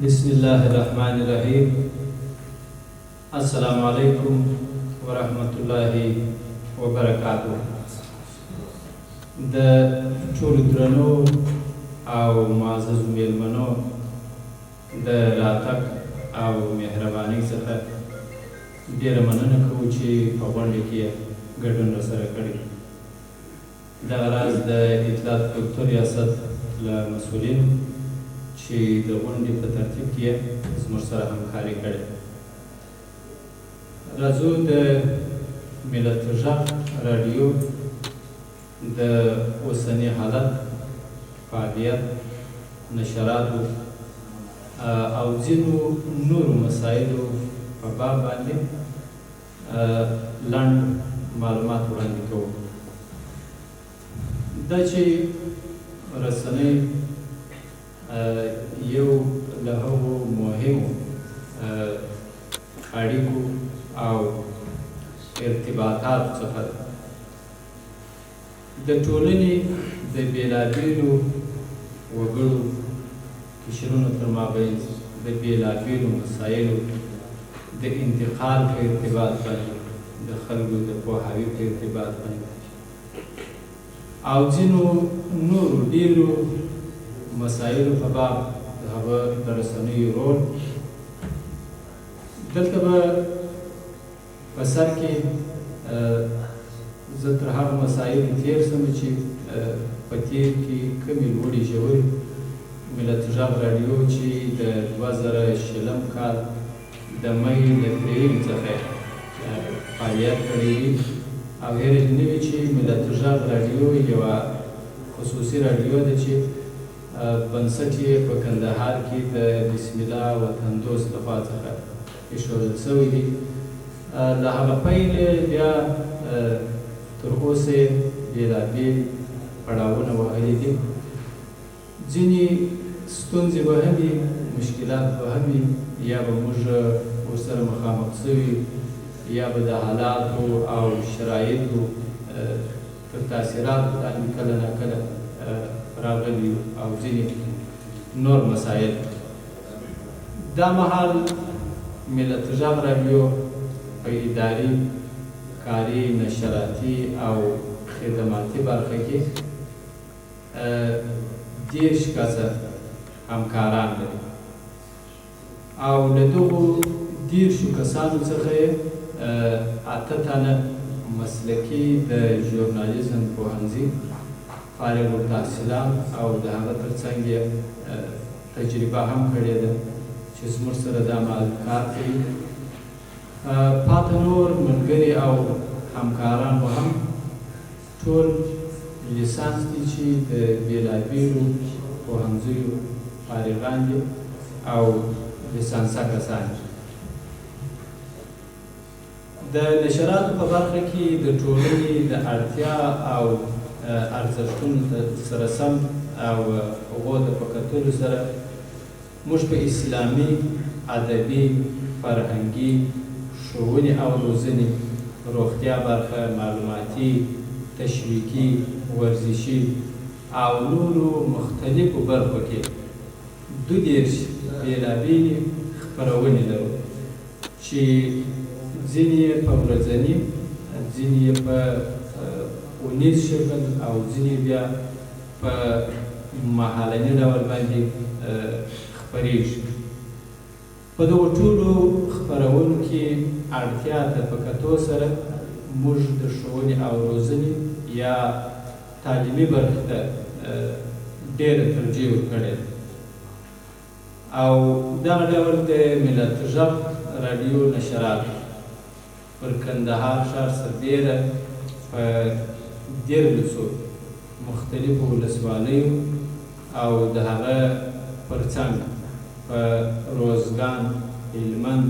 بسم الله الرحمن الرحیم. السلام علیکم ورحمت الله وبرکاته. د ټولو درنو او معززو میلمنو د راتګ او مهربانۍ څخه ډېره مننه کوو چې په غونډه کې یې ګډون راسره کړی. دغه راز د اطلاعات کلتور ریاست له مسؤلینو چې د غونډې په ترتیب کې یې زموږ سره همکاري کړې. راځو د ملت غږ راډیو د اوسني حالت، فعالیت، نشراتو او ځینو نورو مسایلو په باب باندې لنډ معلومات وړاندې کوو. دا چې رسنۍ یو له هغو مهمو اړیکو او ارتباطاتو څخه ده، د ټولنې د بېلابېلو وګړو قشرونو تر مابین د بېلابېلو مسایلو د انتقال په ارتباط باندې، د خلکو د پوهاوي په ارتباط باندې او ځینو نورو ډېرو مسایلو په باب د هغه د رسنیو رول. دلته به په سر کې زه تر هغو مسایلو تېر شم چې په تېر کې کومې لوړې ژورې ملت غږ راډیو چې د 2020 کال د مۍ له درېیمې څخه فعالیت کړی دی. او هېره دې نه وي چې ملت غږ راډیو یوه خصوصي راډیو ده چې بنسټ یې په کندهار کې د بسم الله وطندوست له خوا څخه ایښودل شوی دی. له هغه پیله بیا تر اوسه یې بېلابېل پړاوونه وهلي دي. ځینې ستونزې به هم وي، مشکلات به هم وي، یا به موږ ورسره مخامخ شوي، یا به د حالاتو او شرایطو تر تاثیراتو لاندې کله ناکله راغلي یو او ځینې نور مسایل. دا مهال ملت غږ راډیو په اداري، کاري، نشراتي او خدماتي برخه کې 30 کسه همکاران لري او له دغو 30 کسانو څخه یې 8 تنه مسلکي د ژورنالیزم پوهنځي فارغ التحصیلان او د هغه ترڅنګ یې تجربه هم کړې ده چې زموږ سره دا مهال کار کوي. پاته نور ملګري او همکاران مو هم ټول لیسانس دي چې د بېلابېلو پوهنځیو فارغان دي او لیسانسه کسان دي. د نشراتو په برخه کې د ټولنې د اړتیا او ارزښتونو سره سم او هغو ته په کتلو سره موږ په اسلامي، ادبي، فرهنګي، ښوونې او روزنې، روغتیا برخه، معلوماتي، تشویقي، ورزشي او نورو مختلفو برخو کې 32 بېلابېلې خپرونې لرو چې ځینې یې په ورځني، ځینې یې په اونیز شکل او ځینې بیا په مهالني ډول باندې خپرېږي. په دغو ټولو خپرونو کې اړتیا ته په کتو سره موږ د ښوونې او روزنې یا تعلیمي برخې ته ډېره ترجیح ورکړې ده او دغه ډول د ملت غږ راډیو نشرات پر کندهار ښار سربېره په 13 مختلفو ولسوالیو او د هغه پر څنګ په روزګان، هلمند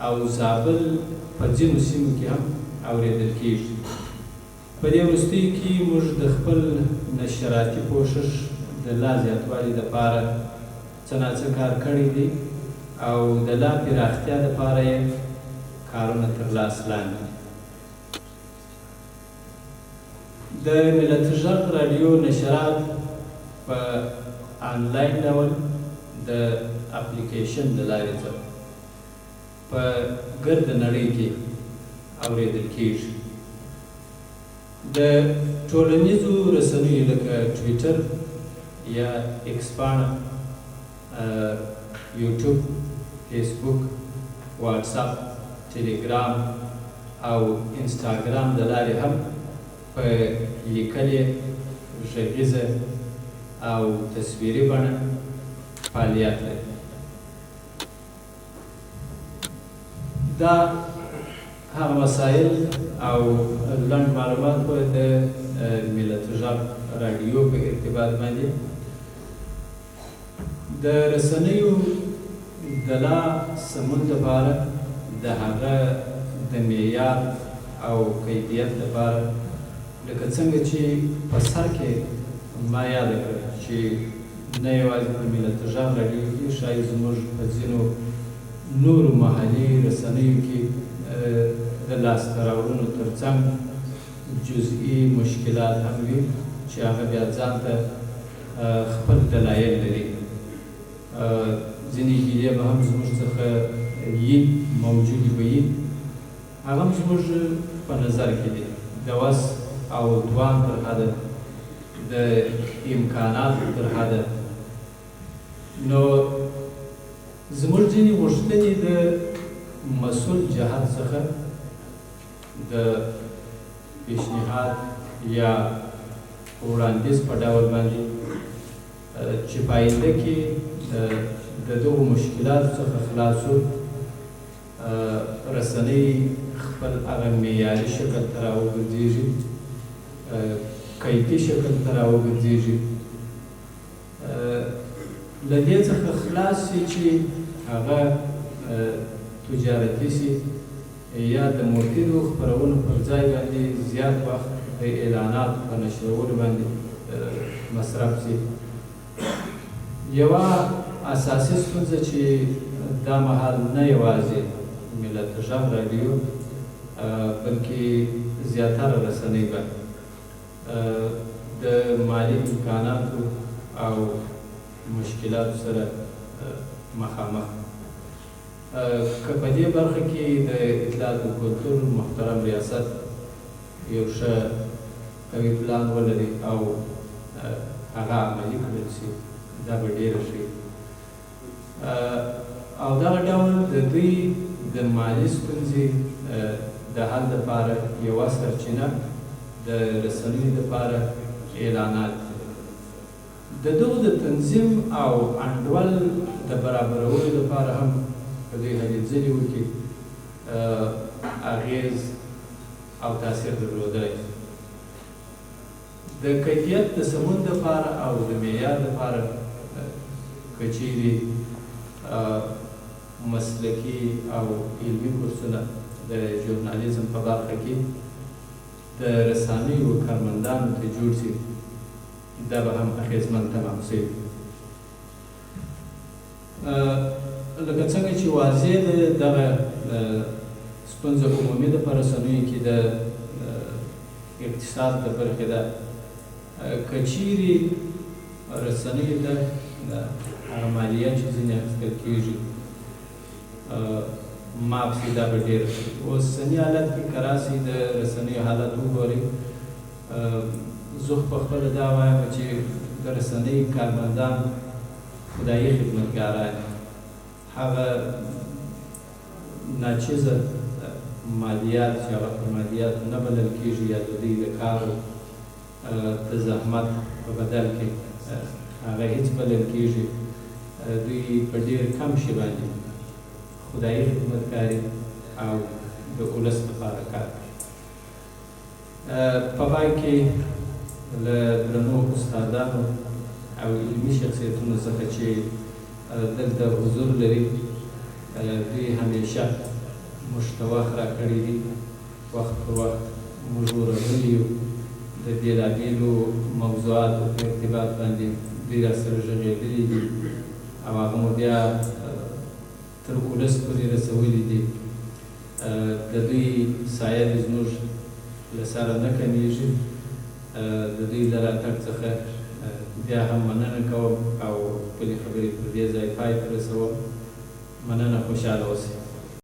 او زابل په ځینو سیمو کې هم اورېدل کېږي. په دې وروستیو کې موږ د خپل نشراتي پوښښ د لا زیاتوالي لپاره څه ناڅه کار کړی دی او د لا پراختیا لپاره یې کارونه تر لاس لاندې دي. د ملت غږ راډیو نشرات په انلاین ډول د د اپلیکیشن د لارې څخه په ګرده نړۍ کې اورېدل کېږي. د ټولنیزو رسنیو لکه ټویټر یا ایکس پاڼه، یوټیوب، فیسبوک، واتساپ، ټلګرام او انسټاګرام د لارې هم په لیکلې، غږیزه او تصویري بڼه فعالیت لري. دا هغه مسایل او لنډ معلومات په د ملت غږ راډیو په ارتباط باندې د رسنیو د لا سمون لپاره، د هغه د معیار او کیفیت لپاره، لکه څنګه چې په سر کې ما یاده کړه چې نه یوازې په ملت غږ راډیو کې، ښایي زموږ په ځینو نورو محلي رسنیو کې د لاسته راوړنو ترڅنګ جزئي مشکلات هم وي چې هغه بیا ځان ته خپل دلایل لري. ځینې ګیلې به هم زموږ څخه یي موجودې به یي، هغه هم زموږ په نظر کې دي. د وس او توان تر حده، د امکاناتو تر حده، نو زموږ ځینې غوښتنې د مسؤل جهت څخه د پیشنهاد یا وړاندیز په ډول باندې چې په آینده کې د دغو مشکلاتو څخه خلاص شو، رسنۍ خپل هغه معیاري شکل ته راوګرځېږي، کیفي شکل ته راوګرځېږي، له دې څخه خلاص شي چې هغه تجارتي شي یا د مفیدو خپرونو پر ځای باندې زیات وخت د اعلاناتو په نشرولو باندې مصرف شي. یوه اساسي ستونزه چې دا مهال نه یوازې ملت غږ راډیو بلکې زیاتره رسنۍ به د مالي امکاناتو او مشکلاتو سره مخامخ، که په دې برخه کې د اطلاعات او کلتور محترم ریاست یو ښه قوي پلان ولري او هغه عملي کړل شي، دا به ډېره ښه وي. او دغه ډول د دوی د مالي ستونزې د حل لپاره یوه سرچینه د رسنیو لپاره اعلانات دي. د دغو د تنظیم او انډول د برابرولو لپاره هم که دوی هلې ځلې وکړي، اغېز او تاثیر درلودلی. د کیفیت د سمون لپاره او د معیار لپاره که چیرې مسلکي او علمي کورسونه د ژورنالیزم په برخه کې د رسنیو کارمندانو ته جوړ شي، دا به هم اغېزمن تمام شي. لکه څنګه چې واضح ده، دغه ستونزه عمومي ده په رسنیو کې، د اقتصاد د برخې ده. که چیرې رسنیو ته هغه مالیه چې ځینې اخیستل کېږي معاف شي، دا به ډېر ښه وي. اوسني حالت کې که راسئ د رسنیو حالت وګورئ، زه خو په خپله دا وایم چې د رسنۍ کارمندان خدایي خدمتګاران دي. هغه ناچیزه مالیات چې هغه په مالیاتو نه بلل کېږي یا د دوی د کار د زحمت په بدل کې هغه هیڅ بلل کېږي، دوی په ډېر کم شي باندې خدایي خدمتګاري او د ولس لپاره کار کوي. په پای کې له درنو استادانو او علمي شخصیتونو څخه چې دلته حضور لري، دوی همیشه موږ ته وخت راکړی دی، وخت پر وخت موږ ورغلي یو، د بېلابېلو موضوعاتو په ارتباط باندې دوی راسره غږېدلي دي او هغه مو بیا تر ولس پورې رسولي دي. د دوی سایه دې زموږ له سره نه کمېږي. د دوی له راتګ څخه بیا هم مننه کوم او خپلې خبرې پر دې ځای پای ته رسوم. مننه، خوشحاله اوسئ.